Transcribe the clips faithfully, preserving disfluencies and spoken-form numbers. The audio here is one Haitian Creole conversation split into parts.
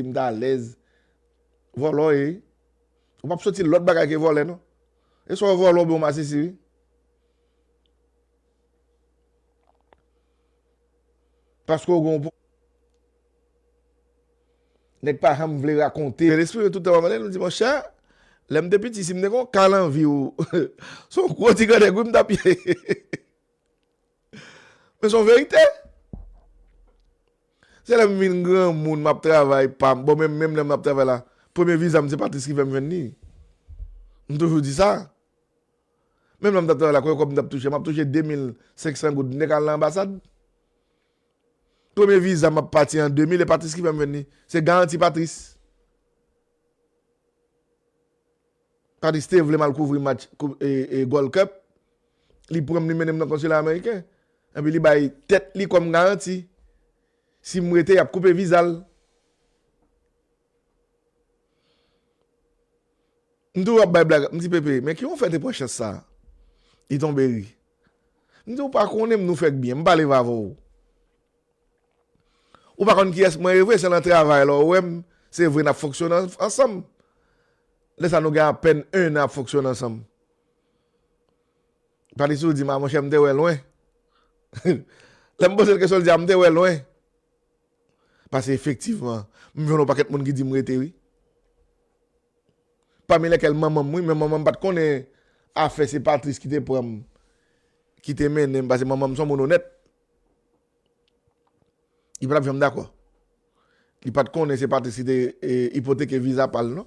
m ta alèz. Vòlò ye. Ou p ap soti lòt bagay ke vòlè, non. E swa w vòlò oubyen w masisi, wi. Paske w gen yon pwo-, nèg pa janm vle rakonte. Lespri yo tout tan w ap mande, nou di, monchè, lè m te piti, si m te gen yon kal anvi w, se yon gwo ti grandèg, wi, m t ap ye. Men se yon verite. Se lè m vin granmoun, m ap travay pa m. Bon, menm, menm lè m ap travay la, premye viza m, se Patrice ki fè m jwenn li. M toujou di sa. Menm lè m t ap travay la, konbyen kòb m t ap touche? M ap touche de mil senk san goud, m te ka al nan anbasad. Premye viza m ap pati an de mil, e Patrice ki fè m jwenn li. Se garanti Patrice. Patrice te vle m al kouvri match koup, e, e, Gold Cup. Li pran m, li mennen m nan konsila ameriken. Epi li bay tèt li kòm garanti. Si m rete, y ap koupe viza l. M toujou ap bay blag. M di, Pepe, men kijan w fè te pran chans sa a? Li tonbe ri. M di, ou pa konnen m, nou fèk byen. M pa leve avè w. Ou pa konn kiyès mwen ye vre, se nan travay la w wè m, se vre n ap fonksyone an-, ansanm. Lè sa nou gen apèn en an ap fonksyone ansanm. Patrice di m, a monchè, m te wè lwen. Lè m poze l kesyon, l di, a m te wè lwen. Paske efektivman, m jwenn yon pakèt moun ki di m rete, wi. Pami lèkèl manman m, wi, men manman m pa t konnen afè se Patrice ki te pran m, ki te mennen m, paske manman m se yon moun onèt. Li pa t ap janm dakò. Li pa t konnen se Patrice ki te, e, ipoteke viza pa l, non.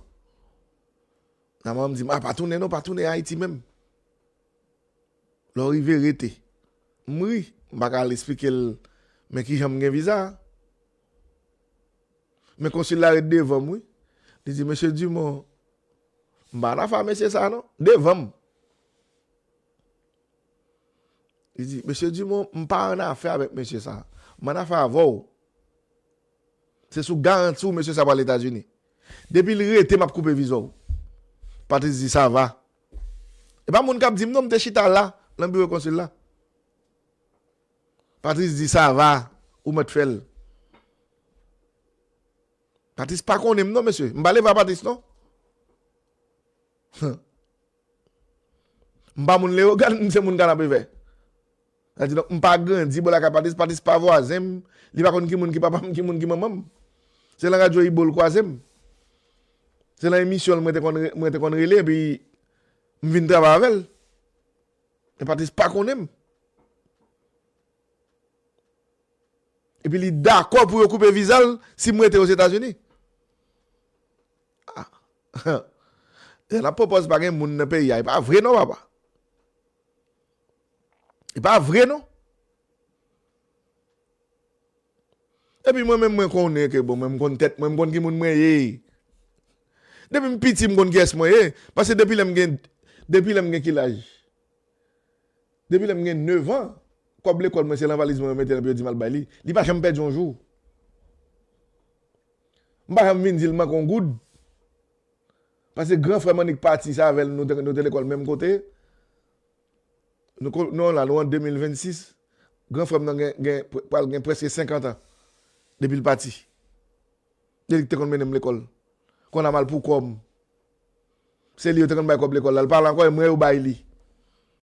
Manman m di m, a, pa tounen non, pa tounen Ayiti menm. Lè w rive, rete. M ri. M pa ka al esplike l, men kijan m gen viza a. Men konsil la ret devan m, wi. Li di, mesye Dumont, m pa nan afè a mesye sa a, non. Devan m. Li di, mesye Dumont, m pa an afè avèk mesye sa a. M an afè avè w. Se sou garanti w mesye sa a pral Etazini. Depi l rete, m ap koupe viza w. Patrice di, sa va. E pa moun k ap di m, non, m te chita la, nan biwo konsil la. Patrice di, sa va, ou mèt fè l. Patrice pa konnen m, non, mesye. M pa leve a Patrice, non. M pa moun Leyogàn, m se moun Kanapevè. Sa di, donk, m pa grandi bò lakay Patrice, Patrice pa vwazen m, li pa konn ki moun ki papa m, ki moun ki manman m. Se nan radyo Ibo l kwaze m. Se nan emisyon l mwen te konn re-, mwen te konn rele, epi m vin travay avè l. E Patrice pa konnen m. Epi li dakò pou yo koupe viza l si m rete Ozetazini. Ah. Lè n ap pran pòz pa gen moun nan peyi a, e pa vre non, papa. E pa vre non. Epi mwen menm, mwen konnen ke, bon, mwen m konn tèt mwen, m konn ki moun mwen ye. Depi m piti, m konn kiyès mwen ye. Paske depi lè m gen, depi lè m gen ki laj? Depi lè m gen nèf an, kòb lekòl mwen se nan valiz mwen yo mete l epi yo di m al bay li. Li pa janm pèdi yon jou. M pa janm vin di l manke yon goud. Paske gran frè m annik pati, se avè l nou te, nou te lekòl menm kote. Nou ko-, nou la, nou an de mil vennsis. Gran frè m nan gen, gen, pral gen prèske senkant an depi l pati. E li ki te konn mennen m lekòl. Konn a m al pou kò m. Se li yo te konn bay kòb lekòl la. L pa la ankò, e mwen yo bay li.